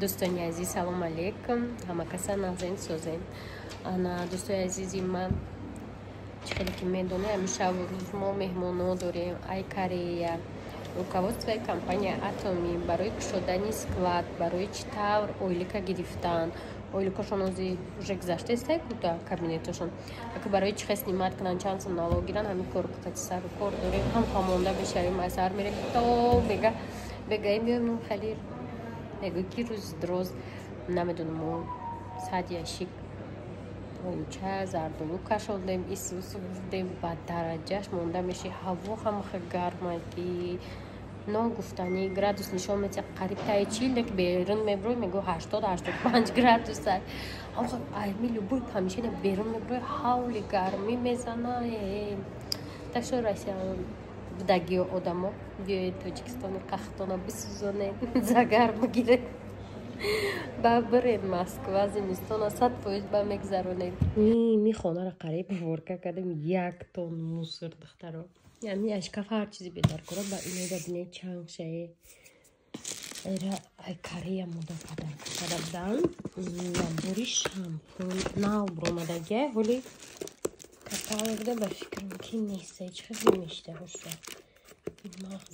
Дӯстони азиз, салом алейкум. Ҳама каса нағзен, созен. Ана, дӯстои азизи ман, чӣ хеле ки медонед, ҳамин шабу рӯз мо меҳмоно дорем ай Корея. Руководствои компания Атоми барои кушодани склад, барои чӣ тавр ойлика гирифтан. Ойликашон ози уже гузаштаестай куда кабинеташон. Аки барои чӣ хел снимать кунанд, чанд сум налог гиранд, ҳамин кор қати сару кор дорем. Ҳам хамонда мешавем, аз сар мерем то бега бегаи меоем, хеле мегӯй ки рӯз дроз намедонам, мо сад ящик олуча зардолу кашондем, исусу бурдем, ба дараҷаш монда меши. Ҳаво ҳамаха гарма ки ногуфтанӣ, градус нишон метиҳад қариб таи 40, лек берун мебурой, мегӯ 80-85 градуса. Ҳамаха айми любой помещение берун мебурой, ҳавли гармӣ мезана. Так что Россия будагиё одамо, биёед Тоҷикистони қахтона бисӯзонед, загар бигиред, ба биред Москва, зимистона 100% ба мегзаронед. Ми хонаро қариб уборка кардем, як тон мусор, духтаро. Яъни аз шкаф ҳар чизи бедаркора ба инода бинед, чангшае эра ай Корея мода подарка карда будан. Набори шампун нав буромадагия, ҳоли каталогда ба фикрам ки нест. Чӣ хел мешта боша мағз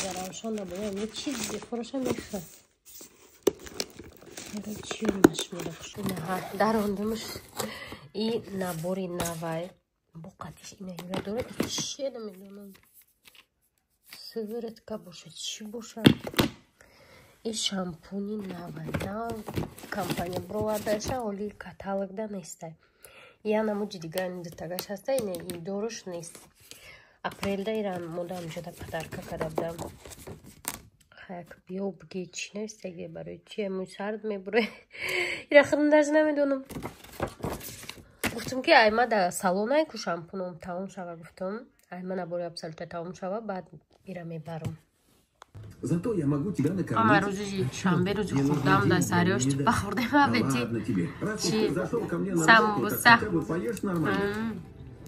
заравшон набояд, не чизи фуроша мехӯрад. Чӣ машмуда дарондумш и набори навай бо қатиш ина юра дорад, чӣ намедонам, сыворотка бошад, чӣ бошад. И шампуни навай, нав компания бировардаша, ҳоли каталогда нестай. Я намуди дигар дутагаш ҳаста, ина и доруш нест. Апрелда ира мода ҳамҷода подарка карда будам. Хаяк биё биге, чӣ навистаги, барои чи мӯй сард мебуре, ира худам даже намедонам. Гуфтам ки айма да салонай ку шампуном тамом шава, гуфтам айма набори Абсолюта тамом шава, баъд ира мебарам. Зато я могу тебя накормить. Ама рӯзи шанбе, рӯзи хурдам да сариёш бахӯрдем абети. Чи самбуса.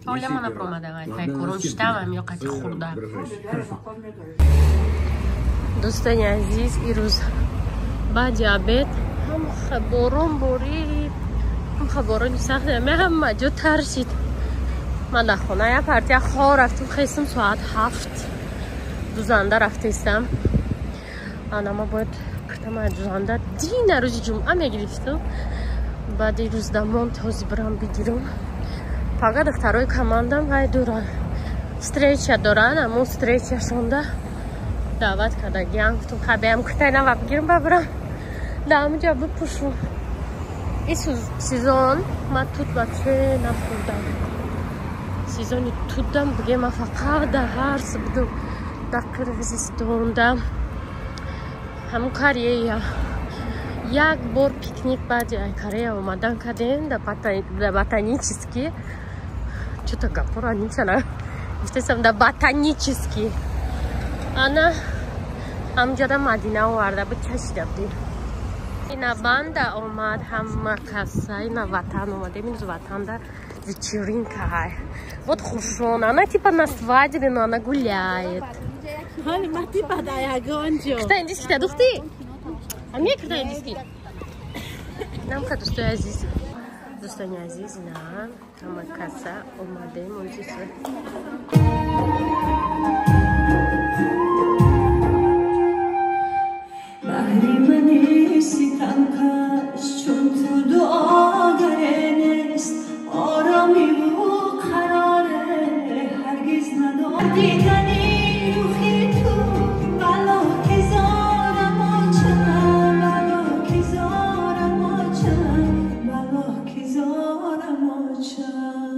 Оля мана промадам, ай корон штавам ё қати хурда. Дӯстони азиз, ирӯз баъди обед ҳамха борон борид, ҳамха борони сахт, ҳама ҷо тар шид. Ман дар хона як партия хор рафтам, хестам соат 7, дузанда рафтаистам. Ана ма бояд киртама дузанда дина рӯзи ҷумъа мегирифтам. Баъди рӯздамон този бирам бигирам. Фақат духтарои командам вай доран, встреча доран, аммо встречашонда даъват кардагиам. Гуфтам хабиам куртай нава бигирам, ба бирам дар ҳаминҷо бипӯшум. И сезон ман тут вообще нахӯрдам. Сезони тутдам биге ман фақат дар ҳарс будум, дар Қирғизистонда, ҳамун Корея. Як бор пикник баъди ай Корея омадан кардем дар ботанический. Чё-то гапора ничана гуфтасам, дар ботанический. Ана ҳамҷода Мадина оварда буд, чашида будем. Ина банда омад, ҳама каса ина ватан омадем. Имрӯз ватанда вечеринка ҳай. Вот хушон, она типа на свадьбе, но она гуляет. Курта индийский та духти? Ами курта индийский. Намка, дӯстои азиз. Дӯстони азиз, на ҳама каса омадем. Баҳри мани ситамкаш, чун ту дуогаре нест, оромиву қароре ҳаргиз надор. Дидани рухи ту бало ки зорам очам, бало ки зорам очам, бало ки зорам очам.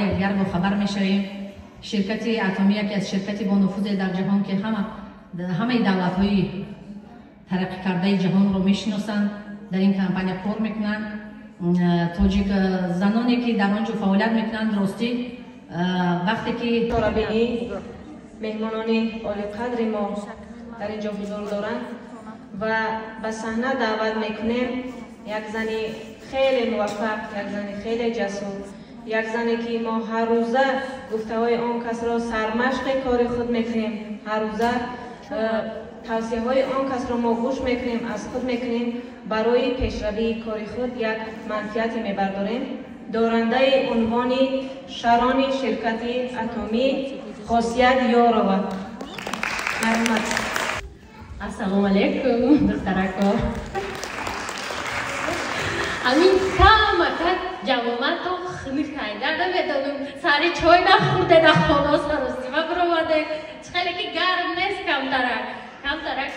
аҳволи якдигар бохабар мешавем. Ширкати Атомӣ яке аз ширкати бонуфузе дар ҷаҳон, ки ҳамаи давлатҳои тараққӣ кардаи ҷаҳонро мешиносанд, дар ин компания кор мекунанд. Тоҷик заноне ки дар он ҷо фаъолият мекунанд, ростӣ вақте ки чорабинӣ меҳмонони олиқадри мо дар ин ҷо ҳузур доранд ва ба саҳна даъват мекунем як зани хеле муваффақ, як зани хеле ҷасур, як зане ки мо ҳаррӯза гуфтаҳои он касро сармашқи кори худ мекунем, ҳаррӯза тавсияҳои он касро мо гӯш мекунем, аз худ мекунем, барои пешравии кори худ як манфиате мебардорем. Дорандаи унвони шарони ширкати Атомӣ Хосият Ёрова. Марҳамат. Ассалому алайкум, духтарако. Амин камака ҷамомато хунукайда наметонам, сари чой нахӯрде, дар хона саросима биромаде. Чӣ хеле ки гарм нест, камтарак камтарак.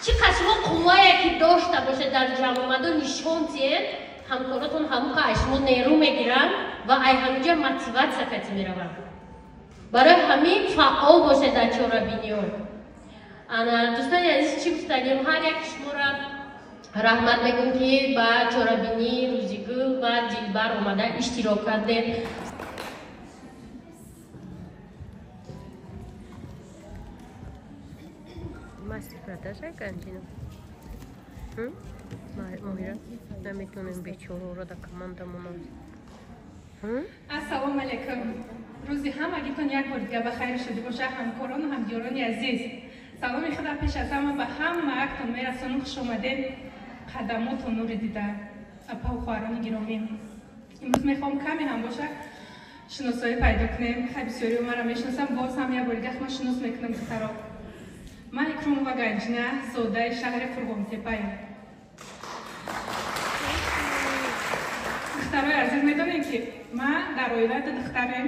Чӣ қадр шумо қуввае ки дошта бошед дар ҷамомадо нишон диҳед, ҳамкоротон ҳамуқа ай шумо нерӯ мегиранд ва ай ҳаминҷа мотиватсия кати мераванд. Барои ҳамин фаъол бошед дар чорабиниҳо. Ана, дӯстони азиз, чӣ гуфтанем, ҳар яки шуморо раҳмат мегӯм, ки ба чорабинии Рӯзигул ва Дилбар омада иштирок кардем. Мастер продажа Ганҷина. Моҳира, наметонем бечораро дар командамон. Ассалому алайкум. Рӯзи ҳамагитон як бор дига ба хайр шуда боша, ҳамкорону ҳамдиёрони азиз. Саломи худо пеш аз ҳама ба ҳамаактон мерасонам. Хуш омадед, қадамотон нури дида, апаву хоҳарони гиромӣ. Имрӯз мехоҳам каме ҳам боша шиносоӣ пайдо кунем. Хай, бисёриҳо маро мешиносам, боз ҳам як бори дига ман шинос мекунам духтаро. Ман Икромова Ганҷина, зодаи шаҳри Қурғонтепаем. Духтарои азиз, медонем ки ман дар оила ду духтарем.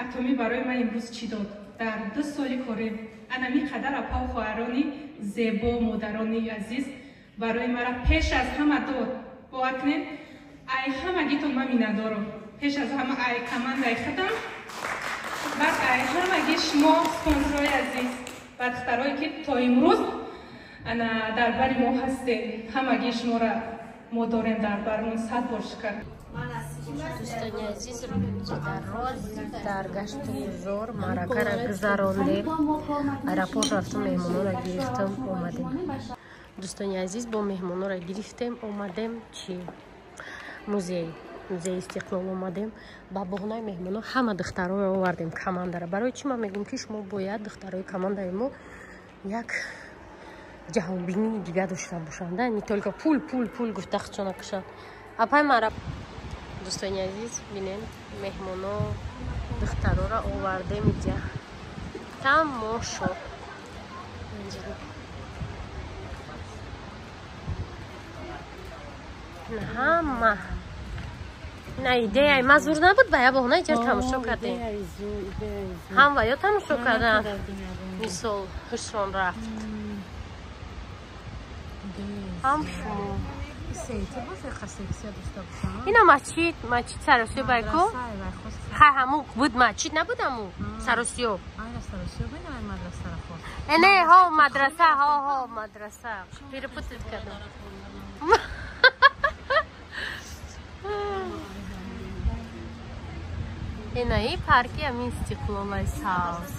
Атомӣ барои ман имрӯз чӣ дод? Дар 2 соли корӣ анами қадар апаву хоҳарони зебо, модарони азиз барои мара пеш аз ҳама дод. Бовар кунед, ай ҳамагитон ман миннатдорам. Пеш аз ҳама ай командаи худам, баъд ай ҳамаги шумо спонсорҳои азиз ва духтарое ки то имрӯз ана дар бари мо ҳастед. Ҳамаги шуморо мо дорем дар бармон, 100 бор шукр. Дӯстони азиз, дароз дар гашту гузор маъракаро гузарондем, аэропорт рафтум, меҳмононро гирифтам, омадем. Дӯстони азиз, бо меҳмононро гирифтем, омадем чи музей, музеи Истиқлол омадем. Ба боғнаи меҳмонон ҳама духтароро овардем, командара. Барои чӣ ман мегӯм, ки шумо бояд духтарои командаи мо як ҷаҳонбинии дига дошта бошанд, не только пул, пул, пул гуфта худшона кушанд. Апай мара, дӯстони азиз, бинен, меҳмоно духтароро овардем иҷа тамошо. Ҳама на идеяи ма зур набуд, ба я боғна иҷа тамошо кардем. Ҳам ва ё тамошо кардам, мисол ҳушон рафт, ҳам шумо. Ина масҷид, масҷид Саросиё байку. Хай, ҳаму буд масҷид, набуд ҳаму Саросиё. Не, ҳо, мадраса, ҳо, ҳо, мадраса. Перепутать кардам. Ина и парки ҳамин Истиқлолай савз.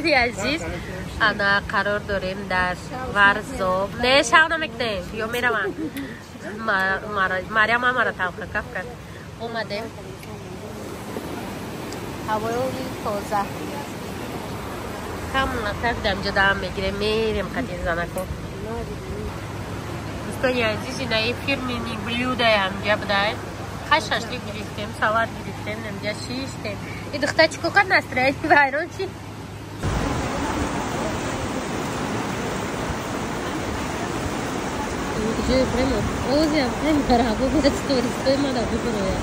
Дӯстони азиз, ана қарор дорем дар Варзоб. Не, шав намекунем, ё меравам. Мариам мара талха каф кард. Омадем. Ҳавои тоза. Камнатак дамҷо дам мегирем, мерем қадир занако. Дӯстони азиз, инаи фирмини блюдаям ҷа будай. Хай шашлик гирифтем, салат гирифтем, намҷа шиштем. И духта чӣ кор настроение вайрон чи? Прямо озя, прямо рабо будет сторис, той мада буброя.